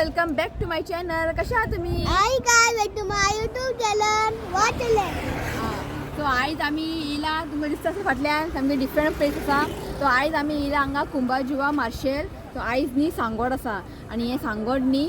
Welcome back to my channel. कशा आहात तुम्ही? Hi guys, welcome to my YouTube channel. Watch it. So आयज आमी येयला, तुमकां दिसता आसतलें फाटल्यान सामकें डिफरंट प्लेस आसा. सो आयज आमी येयला हांगा कुंभारजुवा मार्शेल. सो आयज न्ही सांगोड आसा आनी हें सांगोड न्ही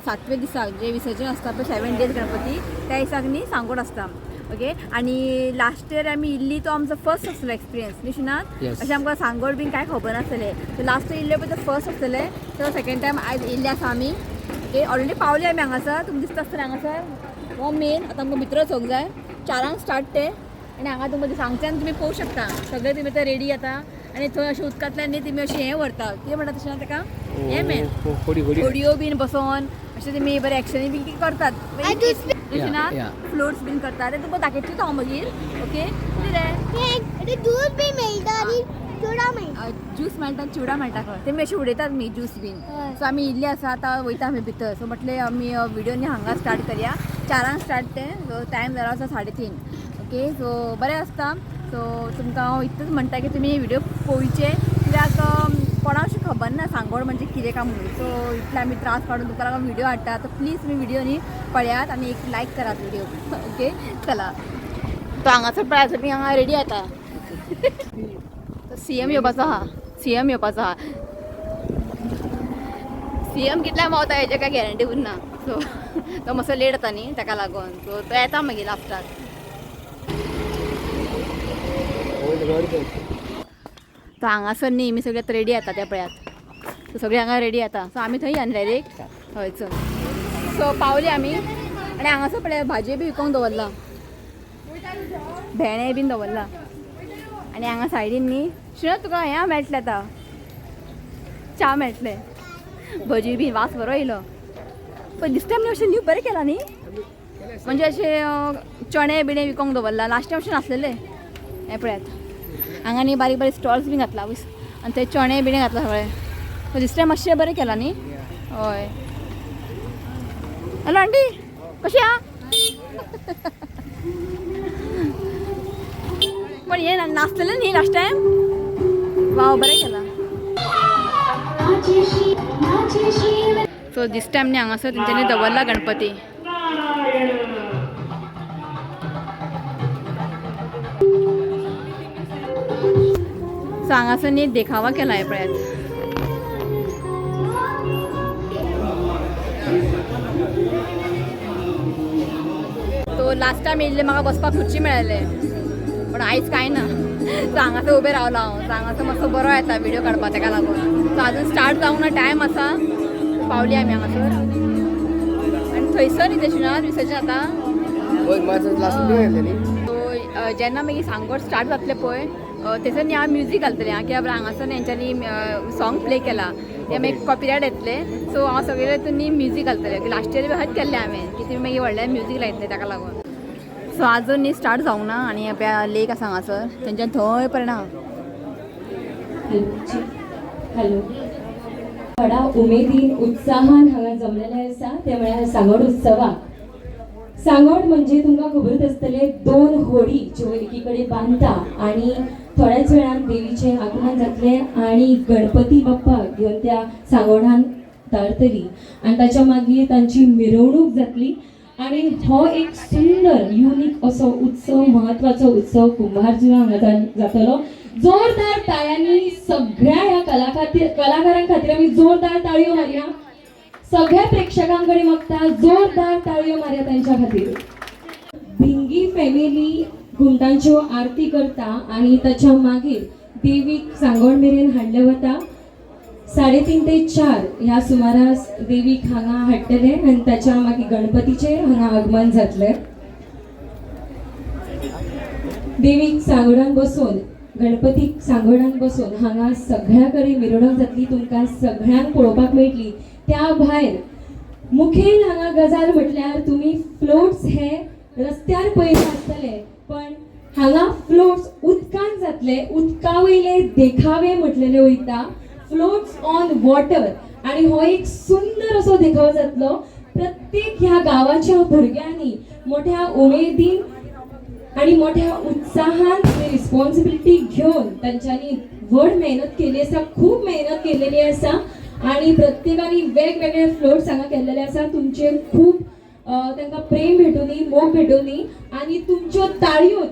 सातवे दिसाक जे विसर्जन आसता पळय 7 डेज गणपती त्या दिसाक न्ही सांगोड आसता. ओके, आनी लास्ट इयर आमी इल्ली तो आमचो फर्स्ट आसलो एक्सपिरियन्स न्ही शिनात. Yes. अशें आमकां सांगोड बीन कांय खबर नासलें. सो लास्ट इयर इल्ले पळय तो फर्स्ट आसतलें. सो सेकेंड टायम आयज येयल्ले आसा आमी. ओके, ऑलरेडी पावले आमी हांगासर. तुमकां दिसता आसतलें हांगासर हो मेन. आतां आमकां भितर वचोंक जाय. 4 स्टार्ट ते आनी हांगा तुमकां हांगच्यान तुमी पळोवंक शकता सगळे तुमी आतां रेडी जाता. आनी थंय अशें उदकांतल्यान न्ही तुमी अशें हें व्हरता, कितें म्हणटा तशें ताका हें मेन होडी होडी. होडयो बीन बसोन अशें तुमी बरें एक्शनी बीन कितें करतात तशें ना. Yeah. Floats बीन करतात ते तुमकां दाखयतलें हांव मागीर. ओके, कितें रे? ज्यूस बी मेळटा आणि चुडा मेळटा. ज्यूस मेळटा, चिवडा मेळटा खंय तेमी अशें उडयतात मी ज्यूस बीन. हय. सो आमी इल्ले आसा, आतां वयता आमी भितर. सो म्हटलें आमी व्हिडियो न्ही हांगा स्टार्ट करया. 4 स्टार्ट तें. सो टायम जाला आसा 3:30. ओके, सो बरें आसता. सो तुमकां हांव इतलेंच म्हणटा की तुमी व्हिडियो पळोवचे, कित्याक कोणाक अशें खबर ना सांगोड म्हणजे कितें काय म्हणून. सो इतले आमी त्रास काडून तुमकां लागून व्हिडियो हाडटा. तर प्लीज तुमी व्हिडियो न्ही पळयात आनी एक लायक करात व्हिडियो. ओके, चला. तो हांगासर पळय तुमी हांगा रेडी जाता. सी एम येवपाचो आहा, सी एम येवपाचो आहा. सी एम कितल्या पावता हेजे काय गॅरंटी उरना. सो तो मातसो लेट जाता न्ही ताका लागून. सो तो येता मागीर लास्टाक. तो हांगासर न्ही आमी सगळे रेडी जाता त्या पळयात. सो सगळे हांगा रेडी जाता. सो आमी थंय या डायरेक्ट. हय, चल. सो पावली आमी आनी हांगासर पळय भाजी बी विकोंक दवरला, भेणे बीन दवरला. आनी हांगा सायडीन न्ही शिणत तुका हें मेळटलें आतां, च्या मेळटलें, भजी बीन. वास बरो येयलो. पण दीस टायम न्ही अशें न्यू बरें केलां न्ही, म्हणजे अशें चणे बिणे विकोंक दवरला. लास्ट टायम अशें नासलेलें. हें पळयात हांगा न्ही बारीक बारीक स्टॉल्स बीन घातला आनी ते चणे बिणे घातला सगळे. दीस टायम मातशें बरें केलां न्ही. हय, हॅलो आंटी, कशी आहा? पण हे नासलेलें न्ही लास्ट टायम. वाव, बरें केलां. सो दीस टायम न्ही हांगासर तेंच्यांनी दवरला गणपती. सो हांगासर न्ही देखावा केला हें पळयात. तो लास्ट टायम येयल्ले म्हाका बसपाक खुर्ची मेळ्ळेले, पण आयज कांय ना. सो हांगासर उबें रावलां हांव. सो हांगासर मातसो बरो येता व्हिडियो काडपाक ताका लागून. सो आजून स्टार्ट जावंक ना, टायम आसा. पावली आमी हांगासर आनी थंयसर न्ही तशें ना विसर्जन जाता. सो जेन्ना मागीर सांगोड स्टार्ट जातलें पळय थंयसर न्ही हांव म्युजीक घालतलें. आं, कित्याक हांगासर हेंच्यांनी सॉंग प्ले केला तें मागीर कॉपिरायट येतलें. सो हांव सगळें तितून न्ही म्युजीक घालतलें. लास्ट इयर बी हयच केल्लें हांवें की तुमी मागीर व्हडल्यान म्युजीक लायतलें ताका लागून. सो आजून न्ही स्टार्ट जावंक ना. आनी लेक आसा हांगासर तेंच्यान थंय पर्यंत आहा. हॅलो, व्हडा उमेदीन उत्साहान हांगा जमलेले आसा ते म्हळ्यार सांगोड उत्सवाक. सांगोड म्हणजे तुमकां खबरूच आसतलें, 2 होडी ज्यो एकी कडेन बांदता आनी थोड्याच वेळान देवीचें आगमन जातलें आनी गणपती बाप्पाक घेवन त्या सांगोडान उतारतली आनी ताच्या मागीर तांची मिरवणूक जातली. आनी हो एक सुंदर युनीक असो उत्सव, म्हत्वाचो उत्सव कुंभारजुवा हांगा जातलो. जोरदार टाळ्यांनी सगळ्या ह्या कलाकारां खातीर आमी जोरदार टाळयो मारया. सगळ्या प्रेक्षकां कडेन मागता जोरदार टाळयो मारया तांच्या खातीर. भिंगी फॅमिली घुमटांच्यो आरती करता आनी ताच्या मागीर देवीक सांगोड मेरेन हाडलें वता. 3:30 ते 4 ह्या सुमारास देवीक हांगा हाडटले आनी ताच्या मागीर गणपतीचें हांगा आगमन जातलें. देवीक सांगोडान बसोवन, गणपतीक सांगोडान बसोवन हांगा सगळ्या कडेन मिरवणूक जातली, तुमकां सगळ्यांक पळोवपाक मेळटली. त्या भायर मुखेल हांगा गजाल म्हटल्यार तुमी फ्लोट्स हे रस्त्यार पळयले आसतले, पण हांगा फ्लोट्स उदकान जातले. उदका वयले देखावे म्हटलेले वयता, फ्लोट्स ऑन वॉटर. आनी हो एक सुंदर असो देखाव जातलो. प्रत्येक ह्या गांवाच्या भुरग्यांनी मोठ्या उमेदीन आनी मोठ्या उत्साहान रिस्पॉन्सिबिलिटी घेवन तांच्यांनी व्हड मेहनत केली आसा, खूब मेहनत केलेली आसा. आणि प्रत्येकानी वेगवेगळे फ्लोट्स हांगा केल्लेले आसा. तुमचेर खूब तांकां प्रेम भेटूनी, मोग भेटूनी आनी तुमच्यो ताळयोत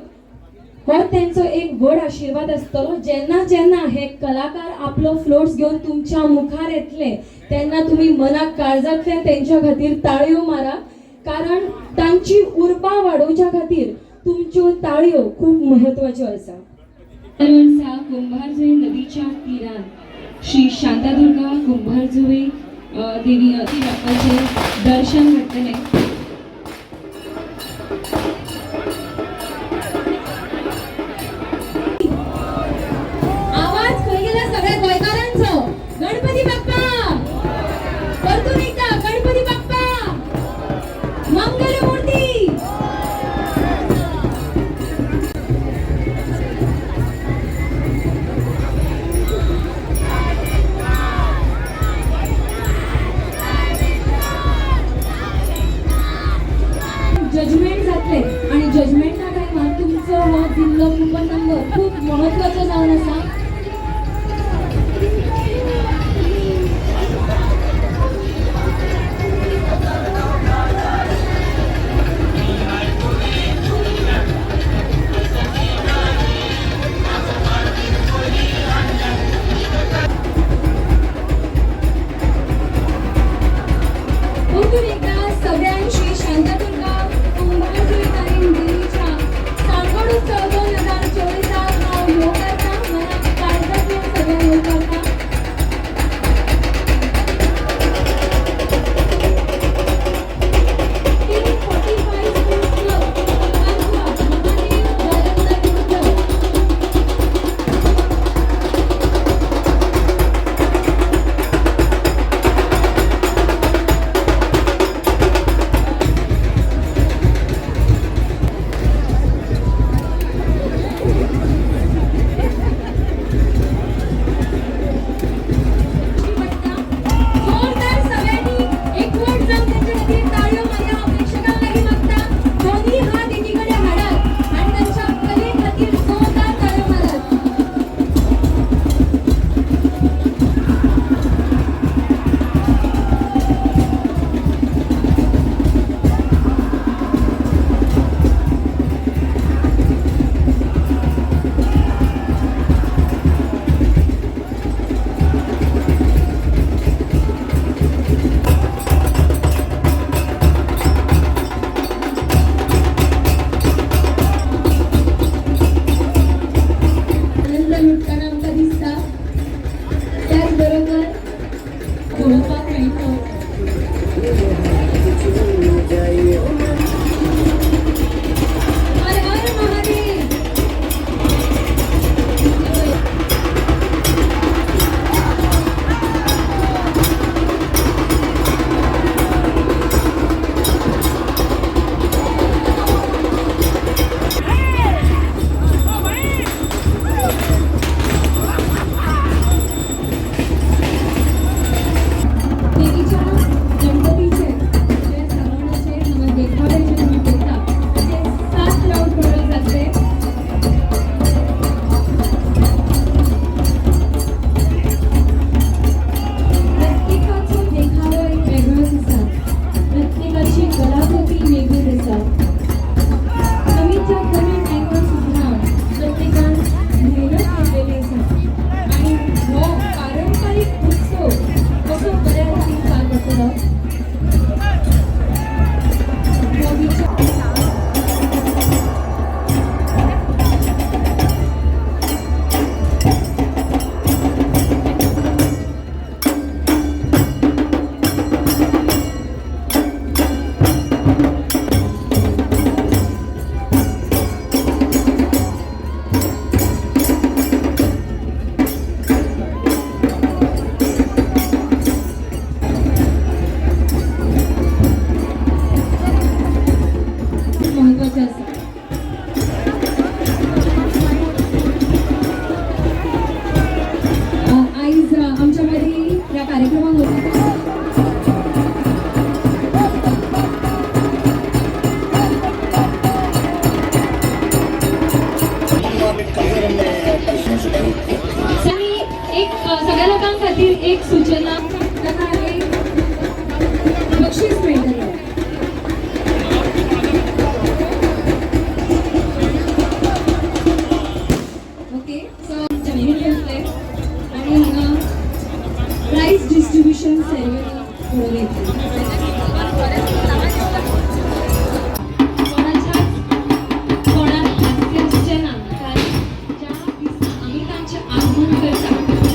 हो तेंचो एक व्हड आशिर्वाद आसतलो. जेन्ना जेन्ना हे कलाकार आपलो फ्लोट्स घेवन तुमच्या मुखार येतले तेन्ना तुमी मनाक काळजांतल्यान तेंच्या खातीर ताळयो मारा, कारण तांची उर्बा वाडोवच्या खातीर तुमच्यो ताळयो खूब म्हत्वाच्यो आसा. दर वर्सा कुंभारजुवे नदीच्या तीरान श्री शांतादुर्गा कुंभारजुवे देवी बाप्पाचें दर्शन घडटलें. आवाज खंय गेला सगळ्या गोंयकारांचो? गणपती बाप्पा! परतून एकदा, गणपती बाप्पा मंगलमूर्ती! जजमेंट जातले आणि जजमेंटा टायमार तुमचो हो दिल्लो कुपन नंबर खूब महत्वाचो जावन आसा. परतून एकदा सगळ्यांशी शांतादुर्गा कुंभारजुवेकारीण देवीच्या सांगोड उत्सव 2024 हांव येवकारता. मनाक पालकां खातीर एक सूचना, ताका एक बक्षीस मेळटलें. ओके, सो जाहीर जातले आणि हांगा प्रायज डिस्ट्रिब्युशन सेरेमनी घडोवन येतली. कोणाच्याच तोंडार हास्य आसचें ना, कारण ज्या दिसा आमी तांचें आगमन करता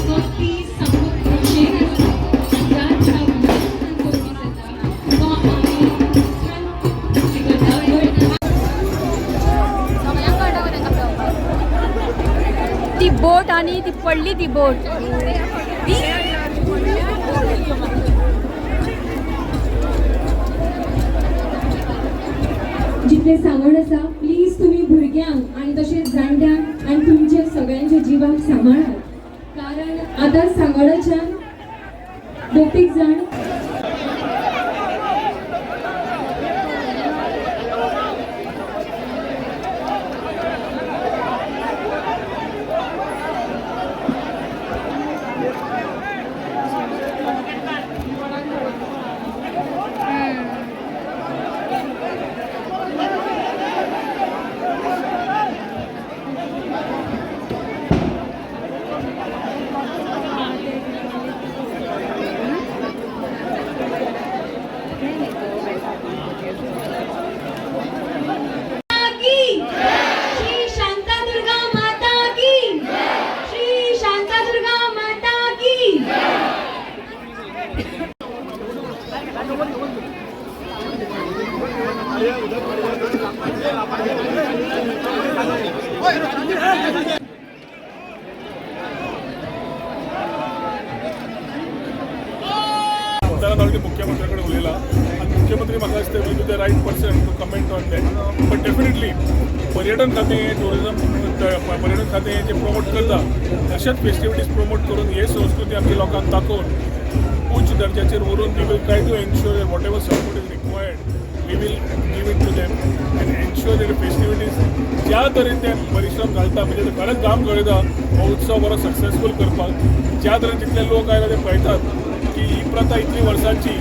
तो दीस सामको खोशयेन आसता आनी ज्या दिसा तांचो दीस येता तो आमी दुख्खान करता, बट ती बोट आणि ती पडली ती बोट. जितले सांगण आसा, प्लीज तुमी भुरग्यांक आनी तशेंच जाणट्यांक आनी तुमच्या सगळ्यांच्या जिवाक सांबाळात, कारण आतां सांगोडाच्यान भौतेक जाण की, श्री शांतादुर्गा माता की, श्री शांतादुर्गा माता की. आमदारान ऑलरेडी मुख्यमंत्र्या कडेन उलयला आनी मुख्यमंत्री म्हाका दिसता will be the right person to comment on that, but definitely पर्यटन खातें, टुरिजम पर्यटन खातें जे प्रमोट करता, तशेंच फेस्टिविटीज प्रमोट करून हे संस्कृती आमच्या लोकांक दाखोवन उच्च दर्जाचेर व्हरून we will try to ensure whatever support is required, we will give it to them and ensure that festivities ज्या तरेन ते परिश्रम घालता, म्हणजे ते खरेंच काम घडयता हो उत्सव बरो सक्सेसफूल करपाक. ज्या तरेन जितले लोक आयला ते पळयतात की ही प्रथा इतली वर्सांची,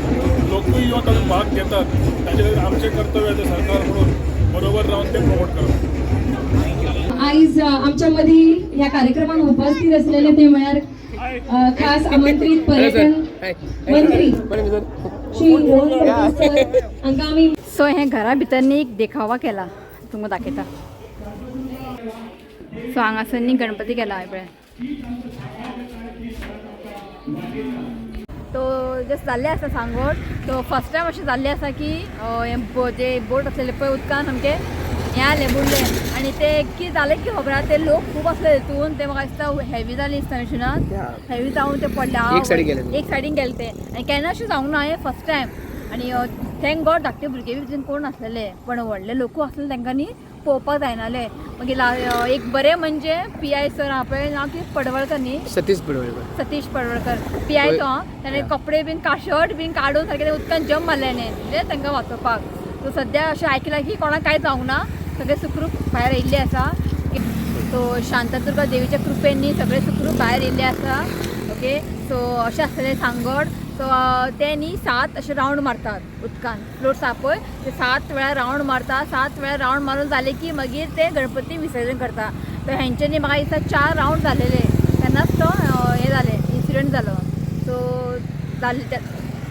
लोकूय येवन तातूंत भाग घेतात. ताचे खातीर आमचें कर्तव्य आसा सरकार म्हणून बरोबर रावन ते प्रमोट करप. आयज आमच्या मदीं ह्या कार्यक्रमाक उपस्थित असलेले ते म्हळ्यार खास आमंत्रित पर्यटन मंत्री श्री रोहन खंवटे सर हांकां आमी सो हें घरा भितर न्ही एक देखावा केला, तुमकां दाखयता. सो हांगासर न्ही गणपती केला हांवें पळय. तो जस्ट जाल्लें आसा सांगोड. तो फर्स्ट टायम अशें जाल्लें आसा की हें जे बोट आसलेले पळय उदकान सामकें हें जालें, बुडलें. आनी ते कितें जालें की खबर आहा, ते लोक खूब आसले तितून, ते म्हाका दिसता हेवी जालें दिसता मिशनान, हेवी जावन ते पडले. एक सायडीन गेले ते. एक सायडीन गेले ते आनी केन्ना अशें जावंक ना, हें फर्स्ट टायम. आनी thank God धाकटे भुरगे बी तितून कोण नासलेले, पण व्हडले लोकूय आसलेले, तांकां न्ही पळोवपाक जायनाले. मागीर एक बरें म्हणजे पी I sir आहा पळय, नांव कितें, पडवळकर न्ही? सतीश पडवळकर. सतीश पडवळकर पी I तो आं, ताणें कपडे बीन शर्ट बीन काडून सारकें ते उदकान जंप मारलें म्हणजे तांकां वाचोवपाक. सो सद्या अशें आयकलां की कोणाक कांय जावंक ना, सगळे सुखरूप भायर येयल्ले आसा. सो शांतादुर्गा देवीच्या कृपेन न्ही सगळे सुखरूप भायर येयल्ले आसा. ओके, सो अशें आसतलें सांगोड. सो ते न्ही सात अशे रावंड मारतात उदकान, फ्लोट्स आहा पळय ते सात वेळा रावंड मारता. सात वेळा रावंड मारून जाले की मागीर ते गणपती विसर्जन करता. तर हेंच्यांनी म्हाका दिसता चार रावंड जालेले तेन्नाच तो हें जालें, इन्सिडंट जालो. सो जालें,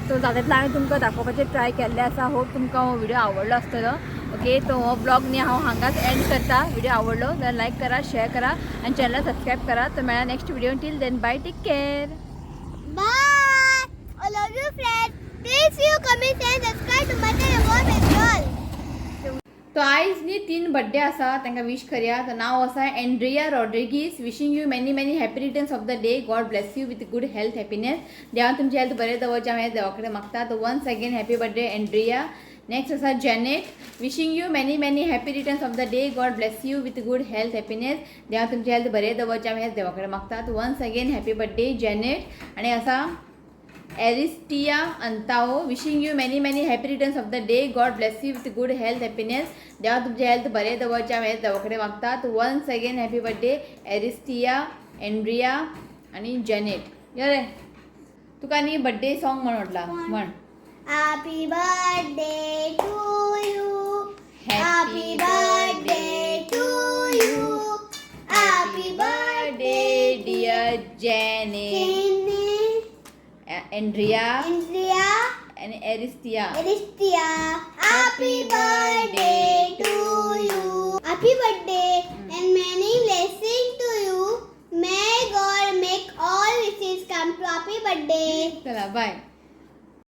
सो जाता तितलें हांवें तुमकां दाखोवपाचें ट्राय केल्लें आसा. होप तुमकां हो व्हिडियो आवडलो आसतलो. ओके, तो हो ब्लॉग न्ही हांव हांगाच एंड करता. व्हिडियो आवडलो जाल्यार लायक करा, शेअर करा आनी चॅनल सबस्क्रायब करा. तर मेळा next video. Till then, bye, take care. Bye. I love you, friends. Please you comment and subscribe to my channel. More Petrol. तो आयज न्ही तीन बड्डे आसा, तांकां विश करया. तर नांव आसा Andrea Rodrigues, wishing you many many happy returns of the day. God bless you with good health, happiness. देवान तुमची हेल्थ बरें दवरचें हांवें देवा कडेन मागता. तर once again happy birthday, Andrea. Next आसा Janet, wishing you many many happy returns of the day. God bless you with good health, happiness. देवान तुमची हेल्थ बरें दवरचें हांवें देवा कडेन मागता. तर once again happy birthday, Janet. आनी आसा Aristia Antao, wishing you many many happy returns of the day. God bless you with good health, happiness. देवा तुमचे हेल्थ बरें दवरचें हांवें देवा कडेन मागता. Once again happy birthday, Aristia, Andrea आनी जेनेट. यो रे, तुका न्ही बड्डे सॉंग म्हण म्हटला, म्हण. Happy birthday to you. Happy birthday to you. Happy birthday dear Jenny, Andrea Andrea आनी एरिस्टिया. Aristia. Happy birthday to you. Happy birthday and many blessings to you. May God make all wishes come true. Happy birthday. चला, बाय.